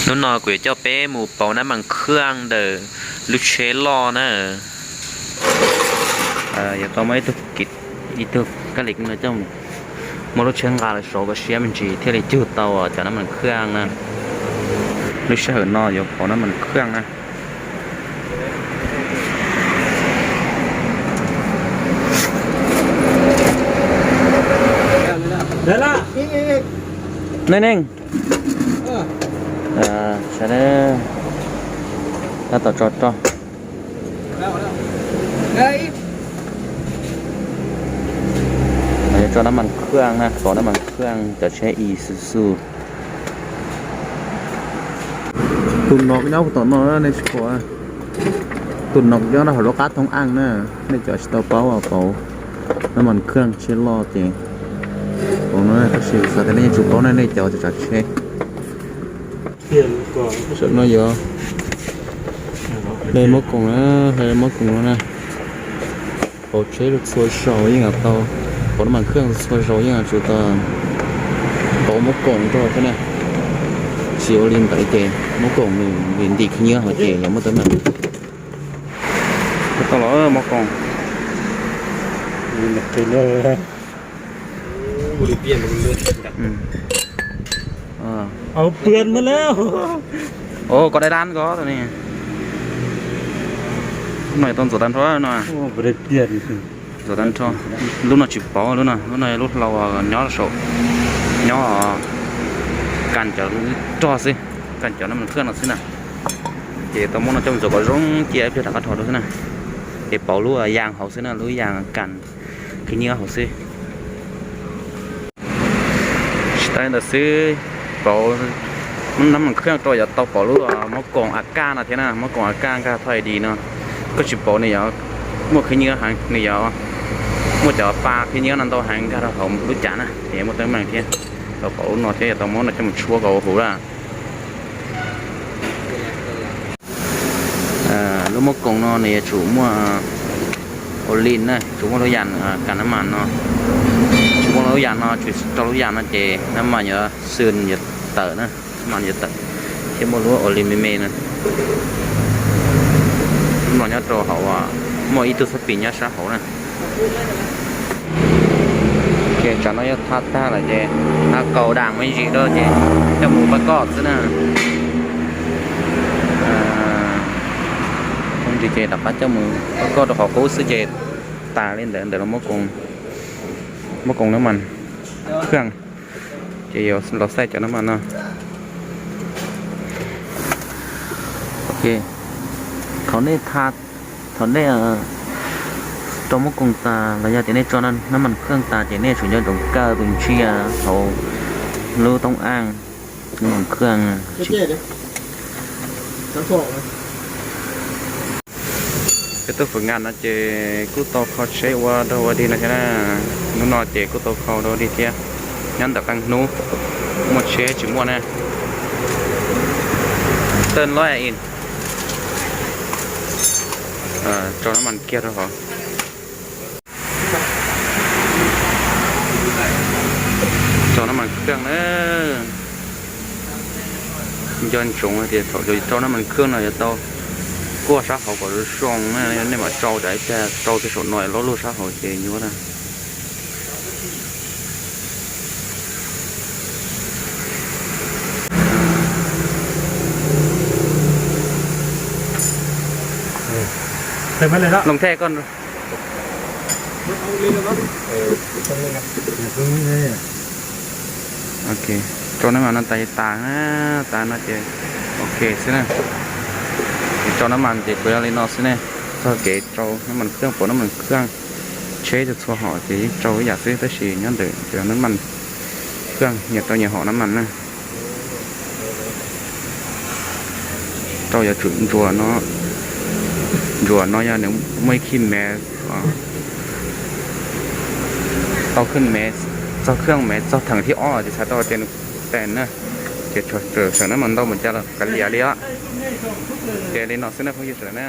Hnub no kuv yuav coj peb mus pauv nab mas khwj ntawm lub tsheb loj na. Yuav tau muab ib tug, ib tug kab lis no coj, muab lub tsheb nqa los saud kom siab me ntsis thiaj li cug tau cov nab mas khwj na. Lub sij hawm no yuav pauv nab mas khwj na. Neej neej, sawv daws tab tom tso roj. Yuav tso nab mas khwj na, pauv nab mas khwj cov tsheb Isuzu. Tus no nyob tom no nej tsis pom, tus no nyob rau hauv lub qab thoob aj na. Nej cov tsis tau paub pauv nab mas khwj tsheb loj ces, tab sis xav tias nej yeej tsum paub na, nej cov tsav tsheb. Saum no yog hle mab koom na, hle mab koom no na. Pauv tsheb txhua zaus yeej tau, pauv nab mas khwj txhua zaus yeej tsum tau pauv mab koom rau thiab na. Tsis ua li ntawd ces mab koom nws ntim khib nyiab hauv ces yog muaj teeb meem. Tau los mab koom. Koj dai dab ko, no tau ntxuav tag nrho no. Ntxuav tag nrho. Lub no tsis pauv, lub no, lub no lub hlau nyob saum, nyob kas cov roj xwb, kas cov nab mas khwj no xwb na. Ces tau muab no coj mus ntxuav kom zoo cia ib pliag rov qab rho rau xwb na. Ces pauv lub yas hauv xwb na, lub yas kas khib nyiab hauv xwb. Tsis tas li ntawd xwb, pauv nab mas khwj rau yuav tau pauv lub mab koom a kaj no thiab na, mab koom a kaj nkag thoj ib dim no. Koj tsis pauv nws yuav muaj khib nyiab heev, nws yuav muaj cov pa khib nyiab no ntau heev nkag rau hauv lub cas na, ces yuav muaj teeb meem thiab. Tau pauv lub no thiab yuav tau muab no coj mus tshuab kom ua huv lawm. Lub mab koom no nws yuav tsum muaj ua li na, tsum muaj lub yas kas nab mas no, tsum muaj lub yas no, tsum rau lub yas no ces nab mas yuav xwb yuav tawm na, nab mas yuav tawm thiab muaj lub ua li me me na. Lub no nyob rau hauv, muaj ib tug xab pis nyob sab hauv na. Ces tsam no yog tha tag lawm ces kaus dam me ntsis rau ces coj mus pab koj xwb na. Ntsis ces rov qab coj mus pab koj rau qhov qub xwb ces tas li ntawd. Ntawm lub mab koom nab mas khwj ces yuav los xaij cov nab mas no. Thaum nej tha, thaum nej rau mab koom tas los yog tias nej tso nab mas khwj tas ces nej tsum nco ntsoov kaw tus ntsiab hauv lub toob aj nab mas khwj. Peb tuaj fwm ngas no ces kuj tau kho tsheb ua dog ua dig no thiab na. Hnub no ces kuj tau kho dog ua dig thiab. Nyob ntawm qee hnub muaj tsheb tsis muaj na. Tawj lob in, tso nab mas kiag rau hauv. Tso nab mas khwj na. Nco ntsoov hais tias thaum yuav rau nab mas khwj no yuav tau kuaj sab hauv kom zoo zoo na, nej mam rau tsam ib pliag rau tej saum no loj luaj sab hauv ces nyuaj na. Loo thej koj. Rau nab mas no tas tas na, tas no ces ok xwb na. Ces rau nab mas ces kuj yog li no xwb ne. Txog kev rau nab mas khwj, pauv nab mas khwj, tsheb txhua hom ces yeej rau ib yam xwb tab sis nyob ntawm cov nab mas khwj nyias rau nyias hom nab mas na. Rau yuav tsum ntsuas no, ntsuas no yog nws muaj ib khib mev, tau khib mev, txog khib mev txog theem thib ob ces txhais tau tias nws tes na, ces tseem nab mas ntau mus cas los kav liam li os. Ces li no xwb na phooj ywg sawv daws na.